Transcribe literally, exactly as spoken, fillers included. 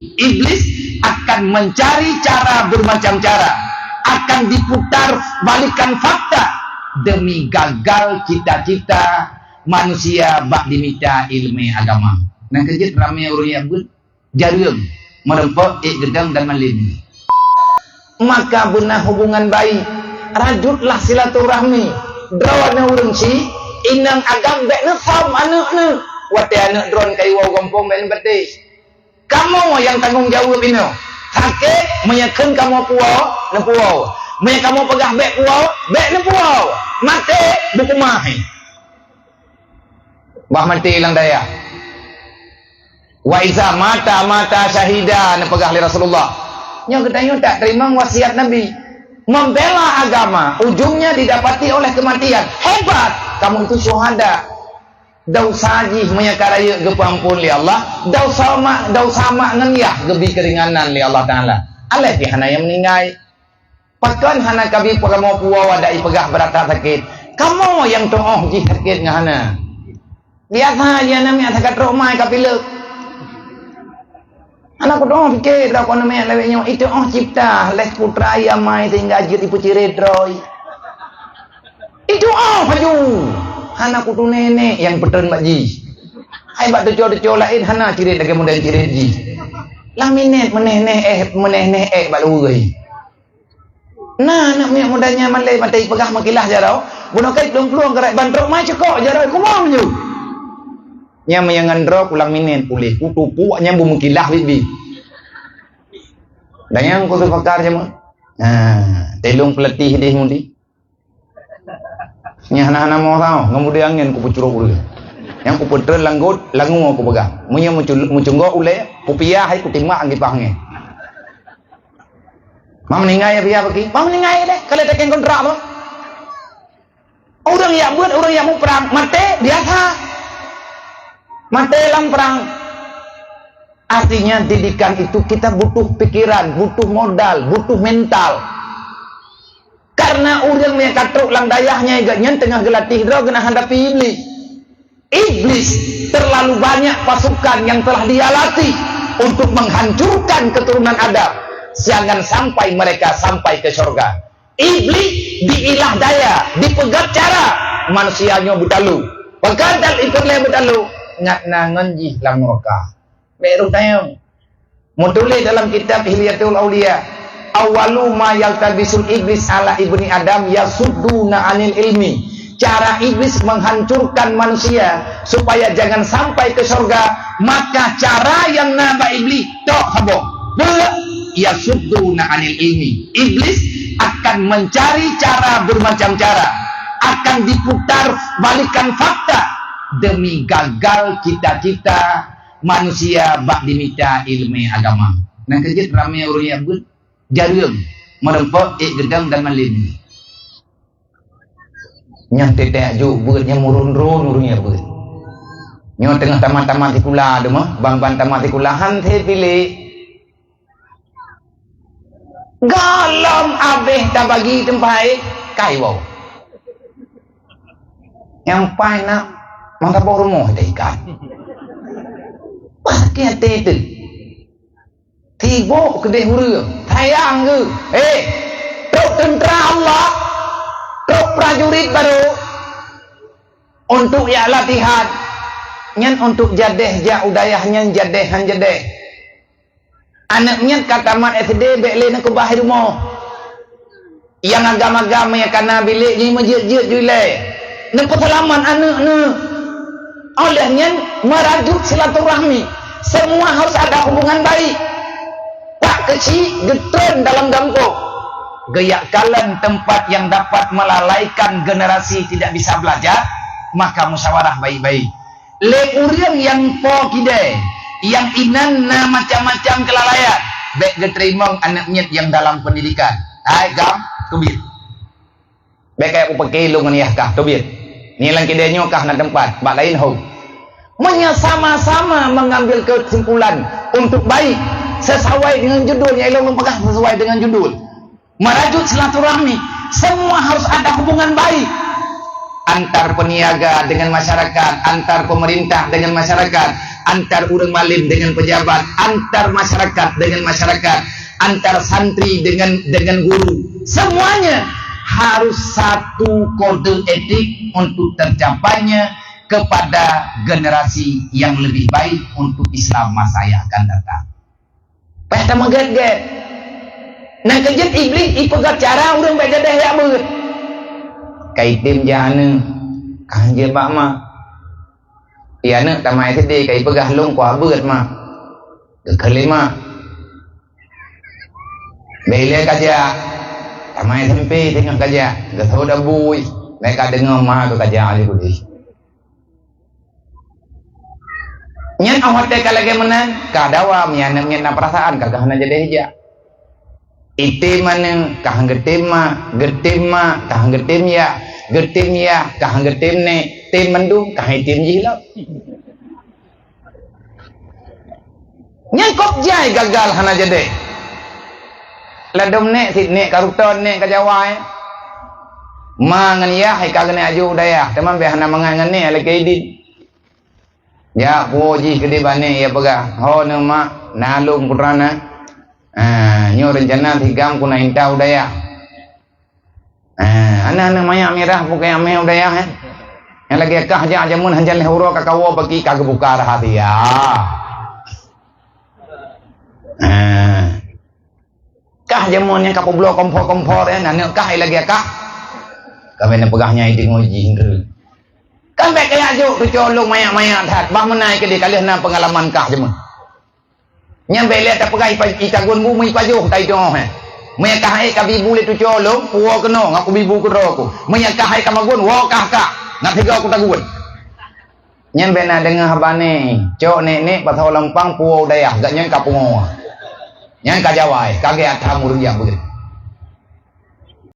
Iblis akan mencari cara bermacam cara, akan diputar balikan fakta demi gagal cita-cita manusia bak dimita ilmu agama. Nyang keujeuet ramé ureuëng jak beuet, jareueng, meureumpok, ék geudong dan malem. Maka beuna hubungan baik, rajutlah silaturahmi. Droeneuh ureuëng syiek, inong agam bék neusom aneuëk neuh. Watée aneuëk droeneuh ka iwoe gampông bék neubaté. Kamoe nyang tanggong jaweueb inoe. Sakét, meunyoe kheun kamoe puwoe, neupuwoe. Meunyoe kamoe peugah bék puwoe, bék neupuwoe. Maté, beukeumah. Bah maté lam dayah. "Wa iza mata, mata syahida," neupeugah lé Rasulullah. Nyoe geutanyoe tak teurimong wasiat Nabi. Membela agama, ujungnya didapati oleh kematian. Hebat! Kamu itu syuhada. Desya jih meunyoe ka rayeuk geupeuamphon lé Allah, desya mak, desya mak ngon yah geubi keuringanan lé Allah Taala. Aléh pih hana nyang meuninggai. Pakon hana kabi peurumoh puwoe adak ipeugah beurata sakét? Kamoe nyang tuoh jih sakét ngon hana. Biasa jih aneuk miet sakat trok mai ka pileuk. Hana kutuoh pike droe kon aneuk miet lawét nyoe, ituoh cipta lé putra nyang mai sehingga jeuet ipeucirét droe. Ituoh laju. Hana kutuoh nenek nyang peutreun bak jih. Hai bak tuco-tuco laén hana cirét lagée model cirét jih. Lam minét meuneh-neh éh, meuneh-neh ék bak luweuh. Na aneuk miet muda nyan malée maté ipeugah meukilah jaroe, bunoe kai plueng-plueng keurai ban trok mai cukok jaroe kumong ju. Nyang meuyangan droe pulang minét puléh, kutupuk nyang beumeukilah bibi. Dan nyang kutu pakar jameun. Ha, telung peulatih deh mudi. Nyang hana-hana mo tau, ngon mudi angén kupeucurok ureuëng. Nyang kupeutreun langgot, langue kupeugah. Meunyoe meucul-, meucunggok ulée, kupiah hai kutimbak angin pah angén. Mam meuninggai ya biar bagi. Mam meuninggai deh, kalau tekan kontrak tu. Ureuëng jak beuet, ureuëng jak muprang, maté biasa. Maté lam prang. Artinya didikan itu kita butuh pikiran, butuh modal, butuh mental. Karena ureuëng nyang ka trok lam dayah nyan geuh nyan teungoh geulatih droe geuh hadapi Iblis. Iblis terlalu banyak pasukan yang telah dia latih untuk menghancurkan keturunan Adam. Jangan sampai mereka sampai ke surga. Iblis diilah daya, dipeugét cara manusia nyoe beutalu. Peugét dan ikot lé beutalu, ngat na ngon jih lam nuraka. Bék rôh tayong. Meutuléh dalam kitab Hilyatul Auliya, "Awwalu ma yaltabisul iblis ala ibni Adam yasudduna anil ilmi." Cara iblis menghancurkan manusia supaya jangan sampai ke surga, maka cara yang na bak iblis tok saboh. Peue? Yasudduna anil ilmi. Iblis akan mencari cara bermacam cara, akan diputar balikan fakta demi gagal cita-cita manusia bak dimita ilmu agama. Nyang keujeuet ramé ureuëng jak beuet, jareueng, meureumpok, ék geudong dan malem. Nyang teutée jak beuet, nyang meuron-ron ureuëng jak beuet. Nyoe teungoh tamat-tamat sikula deungoe, ban-ban tamat sikula han sé piléh. Gohlom abéh tabagi teumpat, kai woe. Nyang paih na mata boh rumoh teuikat. Bah sakét até teuh. Sibok keudeh ureuëng, sayang geuh. Hei, trok teuntra Allah, trok prajurit barô untuk jak latihan. Nyan untuk jadeh jak u dayah nyan jadeh han jadeh. Aneuk nyan ka tamat S D bék lé neukeubah i rumoh. Nyang agam-agam nyang kana bilék jih meujeuet-jeuet ju ilée. Neupeuseulamat aneuk neuh. Oleh nyan meurajut silaturahmi. Semua harus ada hubungan baik. Tak keuchik geutreun dalam gampông. Geujak kalon tempat yang dapat melalaikan generasi tidak bisa belajar, maka musyawarah baik-baik. Lé ureuëng nyang po kidée, nyang inan na macam-macam keulalaian, bék geuteurimong aneuk miet nyang dalam peundidikan. Hai gam, teubiet. Bék kayée upeuke lôn ngon yah kah, teubiet. Nyoe lam kidée nyoe kah na teumpat, bak laén hom. Meunyoe sama-sama mengambil kesimpulan untuk baik, sesuai dengan judul nyang ilôn lôn peugah, sesuai dengan judul. Meurajut silaturahmi, semua harus ada hubungan baik antar peniaga dengan masyarakat, antar pemerintah dengan masyarakat, antar ureuëng malem dengan pejabat, antar masyarakat dengan masyarakat, antar santri dengan dengan guru. Semuanya harus satu kode etik untuk tercapainya kepada generasi yang lebih baik untuk Islam masa yang akan datang. Payah tameuget-get. Nyang keujeuet Iblih ipeugah cara ureuëng bék jadeh jak beuet. Ka item jak aneuk, ka hanjeuet bak ma. Di aneuk tamai SD ka ipeugah lôn kuah beuet ma. Geukheun lé ma. Bék ilée ka jak. Tamai S M P teungoh ka jak. Geuseuôt abui. Bék ka deungoe ma keu ka jak lé kudeh. Nyan óh watée ka lagée meunan, ka dawa meunyan miet na peurasaan ka hana jadeh jak. Item aneuk ka han geutem ma, geutem ma ka han geutem yah, geutem yah ka han geutem nék, tem mandum ka han item jih lom. Nyan kop jai gagal hana jadeh. Ladom nék sit nék ka ruton nék ka jawai. Ma ngon yah ka geuneuk aju u dayah, teuma bék hana mangat ngon nék lagée idin. Jak puwoe jih keudeh bak nék, ya peugah, "Ho neuh mak, na lôn putra na. Ah, nyoe reuncana sigam ku na inta u dayah." Ah, aneuk-aneuk manyak mirah pukée amé u dayah, eh. Nyang lagée kah jak jameun hanjan lhée uroe ka kawoe bagi ka geubuka rahasia. Ah. Kah jameun nyang ka peubloe kompor-kompor, eh, aneuk kah lagée kah. Kami neupeugah nyang ideh ngon jih ndru. Kan bék kaya jok tuco lôn manyak-manyak that, bah meunai keudeh ka lheueh na peungalaman kah jameun. Nyang bék lé tapeugah ipa-, itagun bu meuipajoh tai doh, eh. Meunyo kah ék ka bibu lé tuco lôn, puwoe keunoe ngaku bibu keudroe ku. Meunyo kah ék ka magun, woe kah kah. Na tiga ku tagun. Nyan bék na deungoe haba nyan. Cok nék-nék pasoe lampang puwoe u dayah, gak nyan ka pungoe. Nyan ka jawai, ka gét that ureuëng jak beuet.